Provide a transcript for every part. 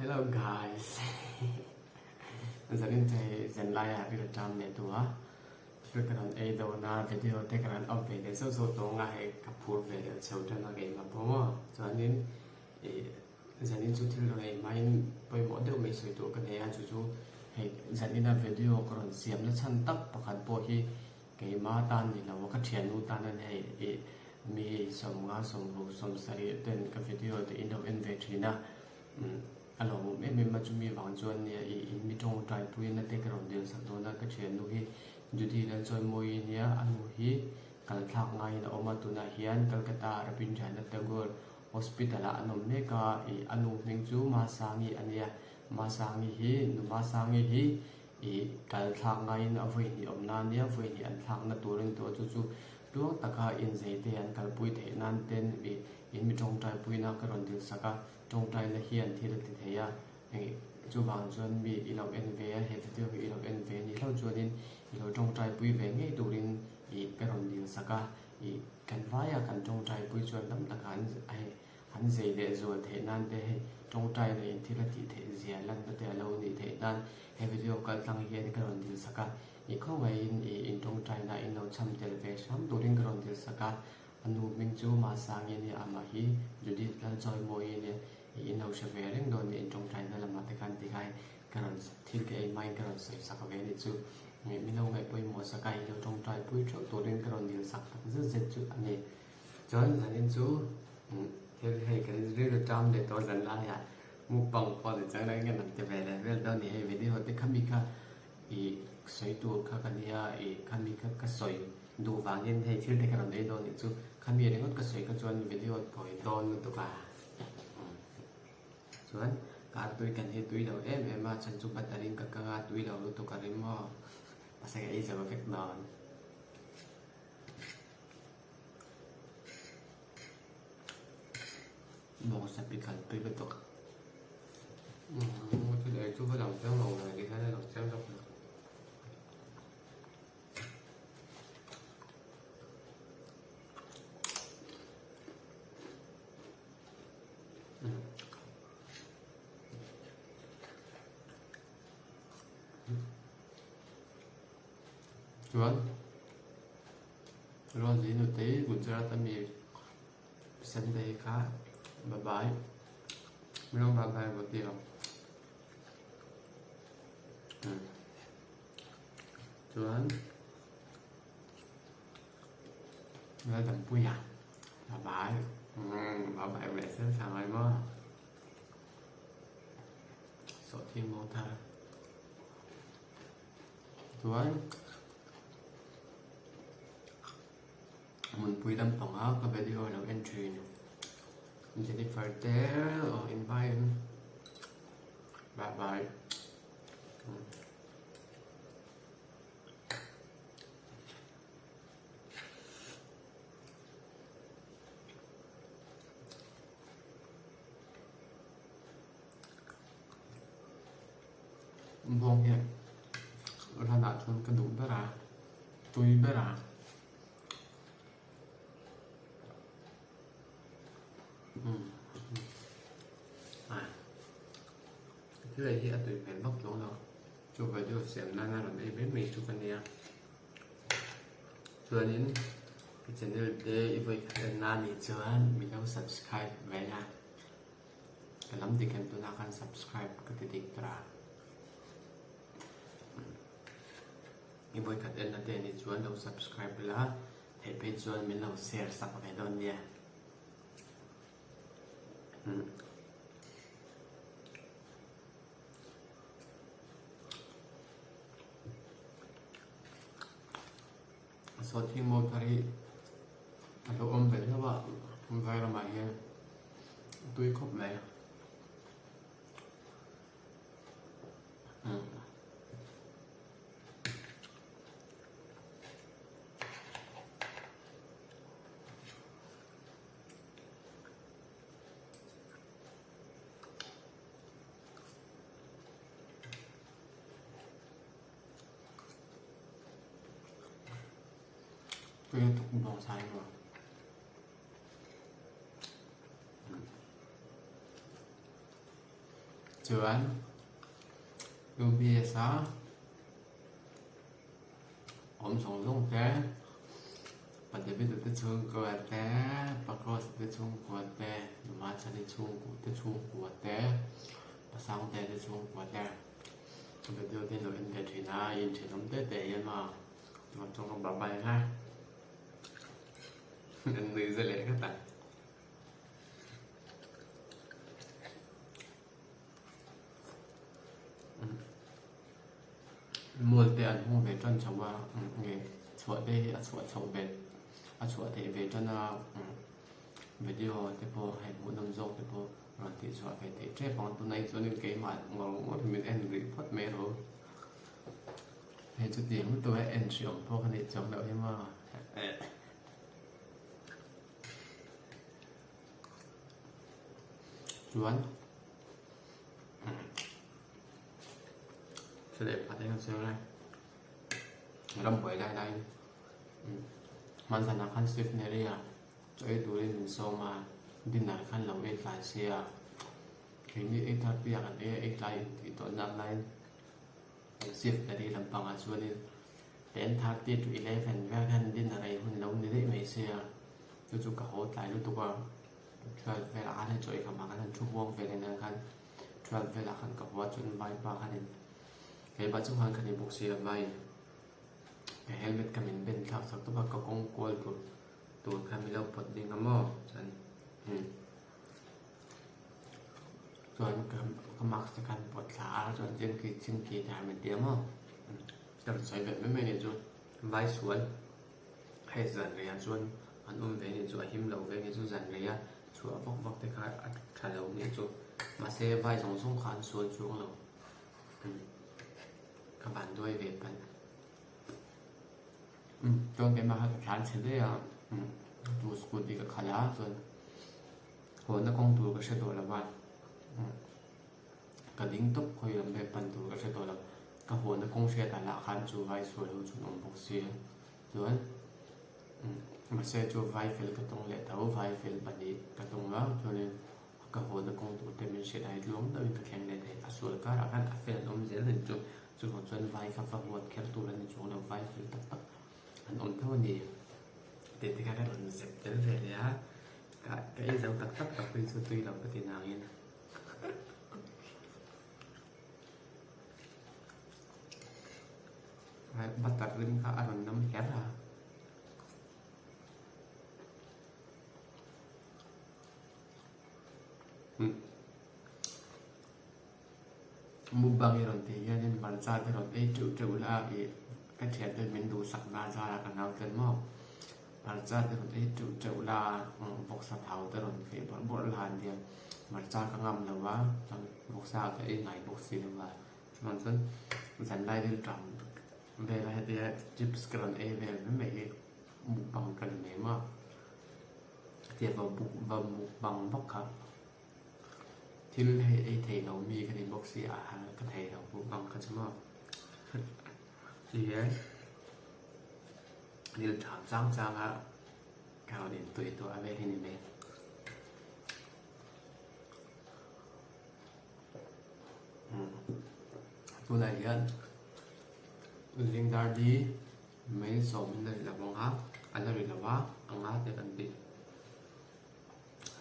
Hello guys Zanin chu hei zanlai ah ril ṭam leh duh a thil ka rawn ei dawn a video te ka rawn up ve leh zauh zauh tawng a hei ka phur ve leh chho ṭan a keimah pawh maw chuanin ih zanin chu thil rawn ei hmain pawimawh deuh mai sawi tur ka nei a chu chu hei zanina video ka rawn siam na chhan tak pakhat pawh hi Keimah tan ni lo a ka thiannu tan a ni hei ih mi 50 60 70 ten ka video te in lo en ve thin a umm a lawmawm em em a chumi vang chuan nia ih in mi tawngtai puiin a te ka rawn dil sak dawn a ka thiannu hi Judy Lalchawimawi nia a nu hi kal thlak ngaiin a awm a tunah hian Calcutta Rabindranath Tagore Hospital ah an awm mek a ih a nu hming chu Masangi a nia Masangi hi nu Masangi hi Ih, kal thlak ngaiin a vawi hnih awm nan nia, vawi hnih an thlakna tur a ni tawh chu chu tluang taka inzei te an kalpui theih nan ten ih in mi tawngtaipuina ka rawn dil sak a, tawngtaina hian thil a ti thei a, ih chuvang chuan mi i lo en ve a, he video hi i lo en ve a nih hlauh chuanin i lo tawngtaipui ve ngei turin ih ka rawn dil sak a, ih kan vaia kan tawngtaipui chuan tam taka an hei An zei leh zual theih nan te hei tawngtai leh in thil a tih theih zia lanna te a lo nih theih nan he video kal tlang hian ka rawn dil sak a, i khawngaihin i in tawngtaina in lo cham tel ve hram turin ka rawn dil sak a, a nu hming chu Masangi nia amah hi Judith Lalchawimawi nia i in lo hre ve reng dawn nia in tawngtaina lamah te khan tikhai ka rawn thil ka ei hmain ka rawn sawi sak ve a nih chu min lo ngaih pawimawh sak a i lo tawngtai pui theuh turin ka rawn dil sak tak zet zet chu a ni. Chuan zanin chu thil hei kan rilru ṭam leh tawh zan laiah mukbang pawh ni chuan eng emaw ti ve leh vel dawn ni hei video te khami kha ih sawi tur kha ka nia ih khami kha ka sawi duh vangin hei thil te ka rawn ei dawn nih chu khami ringawt ka sawi kha chuan video tawi dawn lutuk a chuan kar tui kan hi tui lo em em a chhan chu butter in ka kang a tui lo lutuk a rim maw mahse ka ei zo vek dawn. Bawngsa pikal tui lutuk thil ei chu va lang chiang lo ve ti hian a lang chiang zawk lo. Chuan Rosie nutei Gujarat ami Sunday kha bye bye min lo bye bye rawh tih ang chuan Laldanpuia bye bye bye bye leh sel sang ai maw sawhthing maw thar. Chuan hmunpui lampanga ka video lo en thin Jennifer te aw invite in bye bye. Bawng hian ranah chuan ka duh ber a, tui ber a. Thil ei hi a tui hmel vak chuang lo, chu video siam nana rawn ei mai mai chu ka nia. Chuanin ka channel te i vawi khat en na nih chuan min lo subscribe mai a. Ka lam dik em tunah khan subscribe ka ti dik ber a. I vawi khat enna te anih chuan lo subscribe la, theih phei chuan min lo share sak ve dawn nia. Sawhthing motor hi a lo awm ve hlauh a vai ramah hian a tui khawp mai. Tui lutuk bawng sai maw. Chuan UBS a awm zawng zawng te, Pa David-a te chhungkua te, Pa Kross-a te chhungkua te, Nu Machhani chhungkua te chhungkua te, Pa Sangtea te chhungkua te video te lo en ve thin a, i inthenawm te te hian maw chuan chuan ka bye bye ang e an nui za leh nghat ang. Mual te an hung ve tan chho a nge chhuah te hi a chhuah chhoh ve a chhuah theih ve tan a video te pawh hei hmuhnawm zawk te pawh rawn tih chhuah ve theih tep ang tunah hi chuanin keimah ngawr ngawr hi min en rih phawt mai ro hei chutiang lutuk a en hriawm pawh ka nih chuang loh hi maw. Chuan thil leh phat eng chiang lai ram buai lai laiin hman zanah khan Swift Mary-a chaw ei turin min sawm a dinner khan lo ei tlai sia keini ei thar piah kan ei a ei tlai intih tawh nak laiin Swift Mary lampangah chuanin 10:30 to 11 vel khan dinner ei hun lo ni daih mai sia chu chu ka haw tlai lutuk a. 12 velah khan hei chaw eikham ah khan han thu huang ve leh nen khan 12 velah khan ka hua chuan vaipa khanin keimah chu khan ka ni bawk si a vaiin ka helmet kha min ben thlak sak tawp a ka kawng kual tur tur kha min lo pawt ding a maw chuan umm chuan ka ka mask te khan pawt thla a chuan chingki chingki te han min ti a maw ka rawn sawi ve mai mai a nih chu vai sual. Hei zan reiah chuan an awm ve nih chu a him lo ve nih chu zan reia chhuah vak vak te kha a tha lo nih chu mahse vai zawng zawng kha an sual chuang lo umm ka van duai ve palh umm chuan keimah kha ka thlan chhe daih a umm tu scooty ka khalh a chuan hawnna kawng tur ka hre tawh lo va umm. Ka ding tawp khawi lam vel pan tur ka hre tawh lo. Ka huana kawng hriatah lah khan chu vai sual ho chu an awm bawk si. Chuan mahse chu vai fel ka tawng leh tho, vai fel pahnih ka tawng a, chuanin ka huana kawng tur te min hriat ai tluang deuhin ka thleng leh thei. A sual karah khan a fel an awm zel reng chu. Chuvang chuan vai kha va huat kher tur a ni chuang lo, vai fel tak tak an awm tho a ni. Tih te kha ka rawn zep tel ve leh a, ka ei zo tak tak tak phei chu tui lo ka ti nangin. Butter rim kha a rawn nam her a. Mukbang i rawn tih hianin hmarcha te rawn ei teuh teuh la ih ka thian ten min duhsak na zara ka nau ten maw hmarcha te rawn ei teuh teuh la vawksa thau te rawn feh bawrh bawrh la an tia hmarcha ka ngam lo va chuan vawksa ka ei ngai bawk si lo va chuvang chuan zanlai rilṭam vela hetia chips ka rawn ei vel mai mai hi mukbang ka ni mai maw hetia va mukbang vak kha. Thil hei ei thei lo mi ka ni bawk si a hal ka thei lo bawk ang kha chu maw ti hian thil ṭha chang chang a ka rawn intuih tuah vel hi ni mai. Tunah hian zingdar di mai sawmin a ri lo ang a a la ri lo a a nga te kan tih.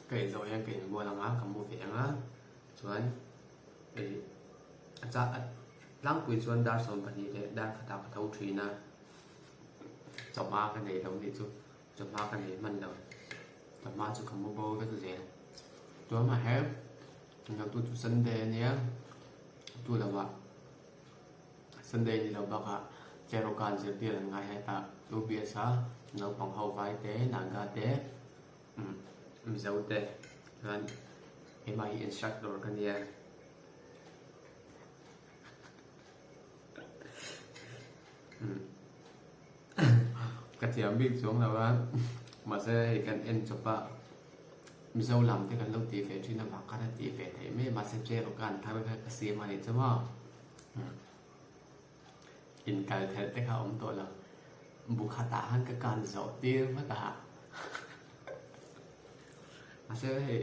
Ka inzawh hian ka inbual ang a, ka mu ve ang a, chuan ih a chah a tlangpui chuan dar 12 leh dar khatah ka tho thin a, chawhma ka nei lo nih chu, chawhma ka nei hman lo, chawhma chu ka mu bo vek zel. Chuan mahse tu chu Sunday a nia, tu lovah Sunday ni lo bakah Cherokee zirtir an ngai hetah UBS a naupang ho vai te, Naga te, Mizo te chuan keimah hi instructor ka nia. Ka thiam bik chuang lo a, mahse hei kan en chawp a, Mizo lam te kan lo tih ve thin avang khan a tih ve theih mai a, mahse chair ka an thar kha ka siam a nih chu maw. Inkal thelh te kha a awm tawh lo. Bu khatah khan ka kan zawh tir vat a. Mahse hei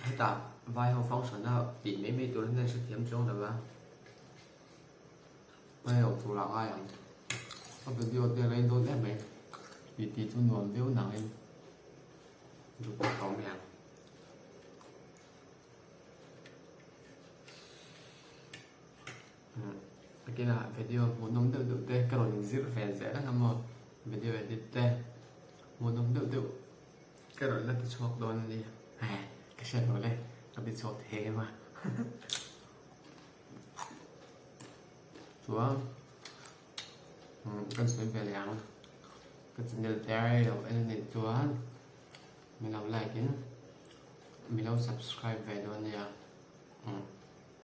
hetah. Vai ho function a tih mai mai tur hian a hrethiam chuang lo a, hmai loh tur ah ngai ang. A video te rei dawn em mai tih tih chu nuam viau nangin duh pawh ka awm hian. Takinah video hmuhnawm deuh deuh te ka rawn inzir ve zel ang a maw video edit te hmuhnawm deuh deuh ka rawn la ti chhuak dawn a ni ka hriat loh le ka ti chhuak thei em a chuan kan sawi ve leh ang ka channel te lo en a nih chuan min lo like in min lo subscribe ve dawn nia.